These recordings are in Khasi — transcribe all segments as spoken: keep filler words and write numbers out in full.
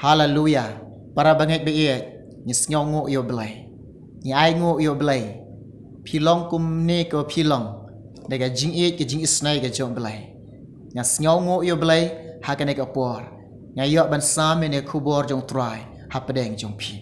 Haleluya. Para bangeit ba ïeit, ngi sngew nguh ïa u Blei. Ngi ai nguh ïa u Blei. Phi long kumne ko phi long. Da ka jingïeit ka jingisnei ka jong u Blei. Nga sngew nguh ïa u Blei, ha kane ka por. Nga ïoh ban sam ïa ka khubor jong u Trai, ha pdeng jong phi.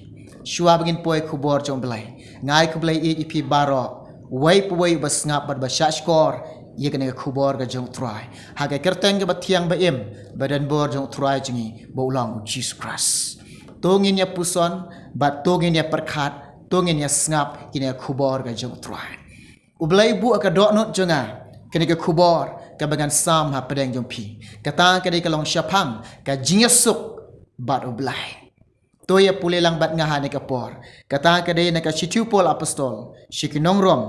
Shuwa ba ngin poi khubor jong u Blei. Nga ai khublei ïa phi baroh. Uwei pa uwei uba sngap bad ba shah shkor. Ïa kane ka khubor ka jong u Trai. Ha ka kyrteng kaba thiang ba im, ba don bor jong u Trai jong ngi, ba u long u Jisu Khrist. To ngin ïa puson, bad to ngin ïa pyrkhat, to ngin ïa sngap, ïa kane ka khubor ka jong u Trai. U Blei buh ka dohnud jong nga, kane ka khubor, kaba ngan sam ha pdeng jong phi. Kata ka dei ka long shaphang, ka jingïasuk, bad u Blei. To ïa pule lang bad nga ha kane ka por. Kata ka dei na ka shithi u Paul apostol, sha ki nong Rom.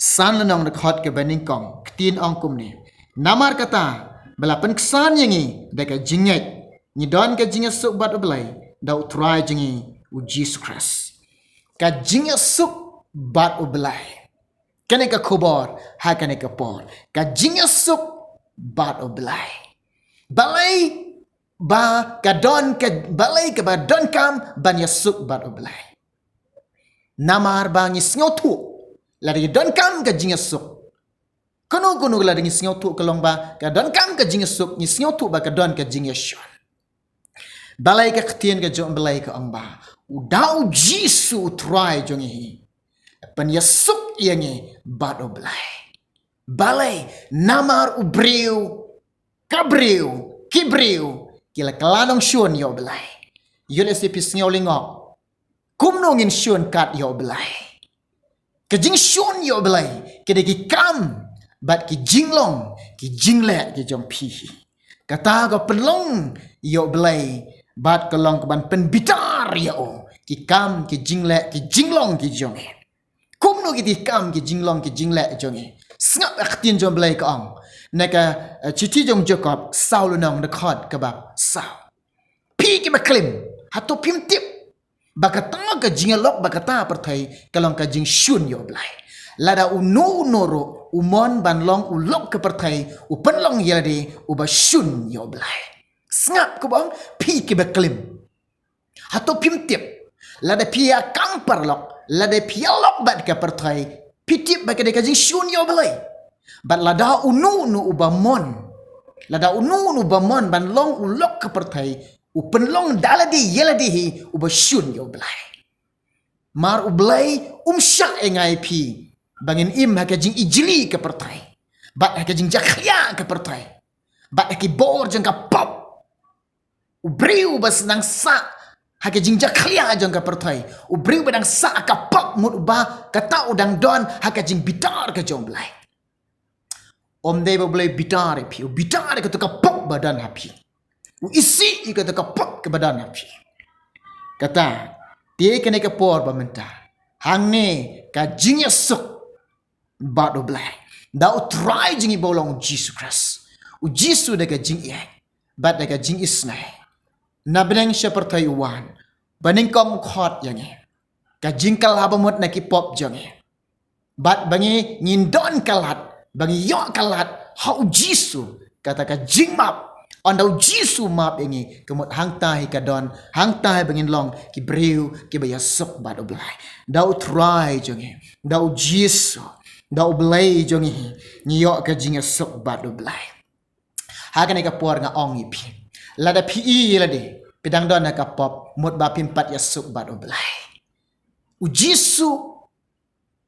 San lynnong dkhot kaba nyngkong, ka ktien ong kumne. Namar kata, ba la pynksan ïa ngi, da ka jingngeit. Ngi don ka jingïasuk bad u Blei, da u Trai jong ngi, u Jisu Khrist. Ka jingïasuk bad u Blei. Kane ka khubor, ha kane ka por. Ka jingïasuk bad u Blei. Balei ba ka don ka, balei kaba donkam ban ïasuk bad u Blei. Namar ba ngi sngewthuh, lada ngi donkam ka jingïasuk. Kano kano lada ngi sngewthuh ka long ba, ka donkam ka jingïasuk, ngi sngewthuh ba ka don ka jingïashun. Balei ka ktien ka jong u Blei ka ong ba, u da u Jisu u Trai jong ngi. Pynïasuk ïa ngi bad u Blei. Balei, namar u briew, ka briew, ki briew, ki la kylla nongshun ïa u Blei. Ïoh lehse phi sngew lyngngoh. Kumno ngin shun kat ïa u Blei. Ka jingshun ïa u Blei, ka dei ki kam, bad ki jinglong, ki jingleh ki jong phi. Kata ka pynlong ïa u Blei, bad ka long kaban pynbitar ïa u. Ki kam, ki jingleh, ki jinglong ki jong ngi. Kumno ki dei ki kam ki jinglong ki jingleh jong ngi. Sngap ka ktien jong u Blei ka ong. Na ka, eh, shithi jong u Jakob, saw lynnong dkhot kaba saw. Phi kiba klim, hato phim tip. Ba kata ka jingïalok, ba kata pyrthei, ka long ka jingshun ïa u Blei. Lada uno uno ruh, u mon ban long u lok ka pyrthei, u pynlong ïa lade, uba shun ïa u Blei. Sngap kumba ong, phi kiba klim. Hato phim tip. Lada phi ïa kam paralok, lada phi ïalok bad ka pyrthei, phi tip ba ka dei ka jingshun ïa u Blei. Bad lada uno uno uba mon. Lada uno uno uba mon ban long u lok ka pyrthei, u pynlong da lade ïa lade hi uba shun ïa u Blei. Mar u Blei um shah ïa nga ïa phi. Ba ngin im ha ka jingijli ka pyrthei. Bad ha ka jingjakhlia ka pyrthei. Bad ha ki bor jong ka pop. U briew uba sdang sah ha ka jingjakhlia jong ka pyrthei. U briew uba dang sah ha ka pop mut uba kata u dang don ha ka jingbitar ka jong u Blei. Um dei ba u Blei bitar ïa phi, u bitar ïa kato ka pop ba don ha phi. U isih ïa kato ka pop kaba don ha phi. Kata, te kane ka por ba mynta. Hangne ka jingïasuk bad u Blei. Da u Trai jong ngi ba u long u Jisu Khrist. U Jisu da ka jingïeit. Bad da ka jingisnei. Na bneng sha pyrthei u wan. Ba nyngkong u khot ïa ngi. Ka jingkylla bamut na ki pop jong ngi. Bad ba ngi ngin don ka lad. Ba ngi ïoh ka lad. Ha u Jisu. Kata ka jingmap. Ynda u Jisu map ïa ngi. Ka mut hangta hi ka don. Hangta hi ba ngin long. Ki briew. Kiba ïasuk bad u Blei. Da u Trai jong ngi. Da u Jisu. Da u Blei jong ngi. Ngi ïoh ka jingïasuk bad u Blei. Ha kane ka por nga ong ïa phi. Lada phi i ïa lade. Phi dang don ha ka pop. Mut ba phim pat ïasuk bad u Blei. U Jisu.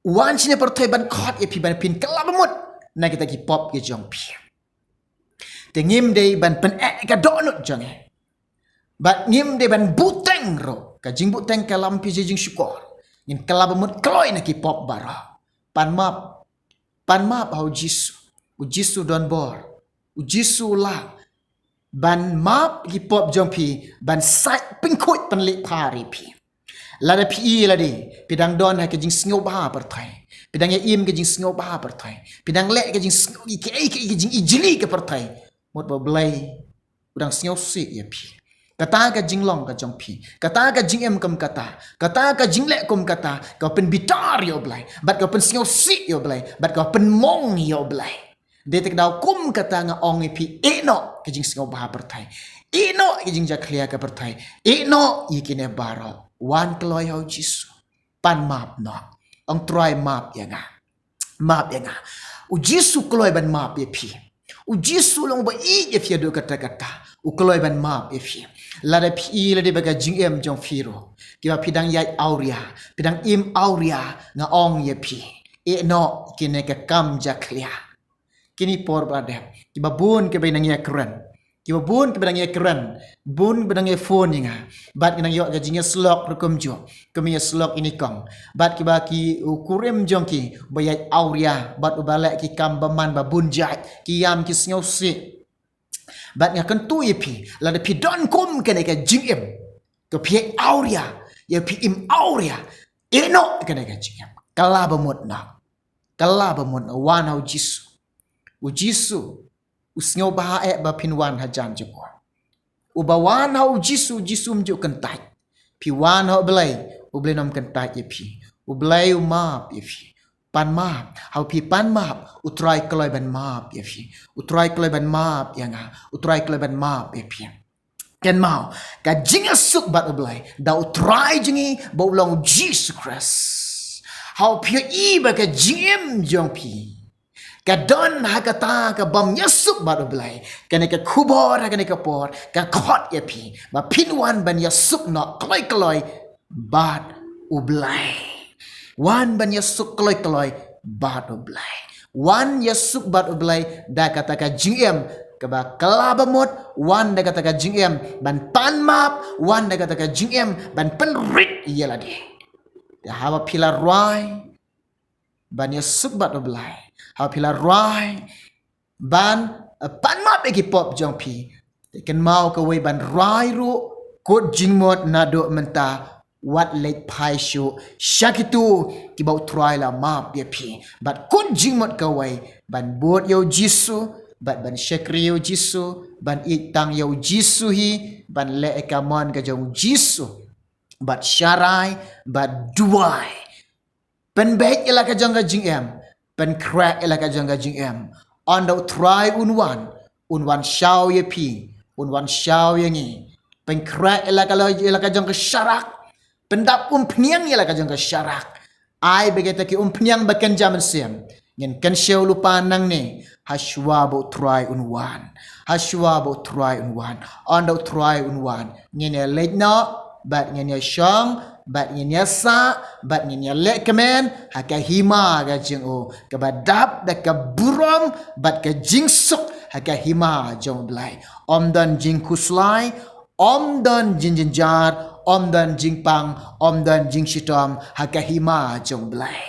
U wan shane pyrthei ban khot ïa phi ban phin kylla bamut. Na kita ki pop ki jong phi. Te ngim dei ban pyneh ka dohnud jong ngi. Bad ngim dei ban buteng ruh. Ka jingbuhteng ka lam phi jingshukor. Ngin kylla bamut kloi na ki pop baroh. Pan map. Pan map ha u Jisu. U Jisu don bor. U Jisu lah. Ban map ki pop jong phi. Ban sait pynkhuid pynlip phar ïa phi. Lada phi i lade, phi dang don ha ka jingsngewbha pyrthei. Phi dang ïa im ka jingsngewbha pyrthei. Phi dang leh ka jingsngew ki ki ki jingijli ka pyrthei. Mut ba u Blei. U dang sngewsih ïa phi. Kata ka jinglong ka jong phi. Kata ka jingim kum kata. Kata ka jingleh kum kata. Ka pynbitar ïa u Blei. Bad ka pynsngewsih ïa u Blei. Bad ka pynmong ïa u Blei. Dei te ka daw kum kata nga ong ïa phi ïeh noh ka jingsngewbha pyrthei. Ïeh noh ïa ka jingjakhlia ka pyrthei. Ïeh noh ïa kine baroh. Wan kloi ha u Jisu. Pan map noh. Ong Trai map ïa nga. Map ïa nga. U Jisu kloi ban map ïa phi. U Jisu long ba ïeit ïa phi haduh katta katta. U kloi ban map ïa phi. Lada phi ïohi lade ba ka jingim jong phi ruh, kiba phi dang ïaid awria, phi dang im awria, nga ong ïa phi, ïeh noh kine ka kam jakhlia. Kine por ba dep, kiba bun kiba nang ïakren. Kiba bun kiba nang ïakren, bun ba nang ïa phone ïa nga. Bad ngi nang ïoh ka jingïasyllok ruh kumjuh. Kum ïasyllok ïa i kong. Bad kiba ki u kurim jong ki, ba ïaid awria, bad uba leh ki kam bymman ba bun jait, ki ïam ki sngewsih. Bad nga kyntu ïa phi, lada phi don kum kane ka jingim, ka phi ïaid awria, ïa phi im awria, ïeh noh kane ka jingim. Kylla ba mut noh. Kylla ba mut noh, wan ha u Jisu. U Jisu u sngewbha eh ba phin wan hajan jong u. Uba wan ha u Jisu, u Jisu um ju kyntait. Phi wan ha u Blei, u Blei um kyntait ïa phi. U Blei u map ïa phi. Pan map, haba phi pan map, u Trai kloi ban map ïa phi. U Trai kloi ban map ïa nga, u Trai kloi ban map ïa phi. Kynmaw, ka jingïasuk bad u Blei, da u Trai jong ngi, ba u long u Jisu Khrist. Haba phi ïohi ba ka jingim jong phi ka don ha kata ka bym ïasuk bad u Blei, kane ka khubor ha kane ka por ka khot ïa phi ba phin wan ban ïasuk noh kloi kloi bad u Blei. Wan ban ïasuk kloi kloi bad u Blei. Wan ïasuk bad u Blei da kata ka jingim kaba kylla ba mut, wan da kata ka jingim ban pan map, wan da kata ka jingim ban pynrit ïa lade. Te haba phi la rwai ban ïasuk bad u Blei, haba phi la rwai ban, eh, pan map ïa ki pop jong phi, te kynmaw kawei ban rwai ruh, kut jingmut naduh mynta, wat leit phai shuh sha kito kiba u Trai la map ïa phi. Bad kut jingmut kawei ban bud ïa u Jisu, bad ban shakri ïa u Jisu, ban ïeit tang ïa u Jisu hi, ban leh ïa ka mon ka jong u Jisu. Bad sharai, bad duwai. Pynbeit ïa la ka jong ka jingim, pynkhreh ïa la ka jong ka jingim. Ynda u Trai un wan, un wan shaw ïa phi, un wan shaw ïa ngi. Pynkhreh ïa la ka, ïa la ka jong ka sharak. Pyndap umphniang ïa la ka jong ka sharak. Ai ba kita ki umphniang ba kynja mynsiem, ngin kynshew lypa nangne, hashwa ba u Trai un wan. Hashwa ba u Trai un wan. Ynda u Trai un wan, ngin ïa leit noh, bad ngin ïa shong, bad ngin ïa sah, bad ngin ïa leh kmen ha ka hima ka jong u, kaba dap da ka burom bad ka jingsuk ha ka hima jong u Blei. Ym don jingkhuslai, ym don jingjynjar, ym don jingpang, ym don jingshitom ha ka hima jong u Blei.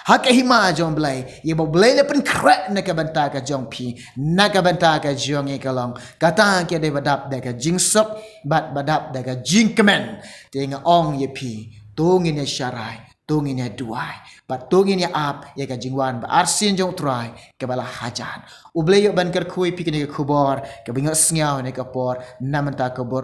Ha ka hima jong u Blei, ïa ba u Blei la pynkhreh na ka bynta ka jong phi, na ka bynta ka jong ngi ka long kata ka dei ba dap da ka jingsuk bad ba dap da ka jingkmen. Te nga ong ïa phi, to ngin ïa sharai, to ngin ïa duwai, bad to ngin ïa ap ïa ka jingwan ba arsien jong u Trai kaba la hajan. U Blei u ban kyrkhu ïa phi kane ka khubor kaba ngi ïohsngew ha kane ka por, na ka bynta ka bor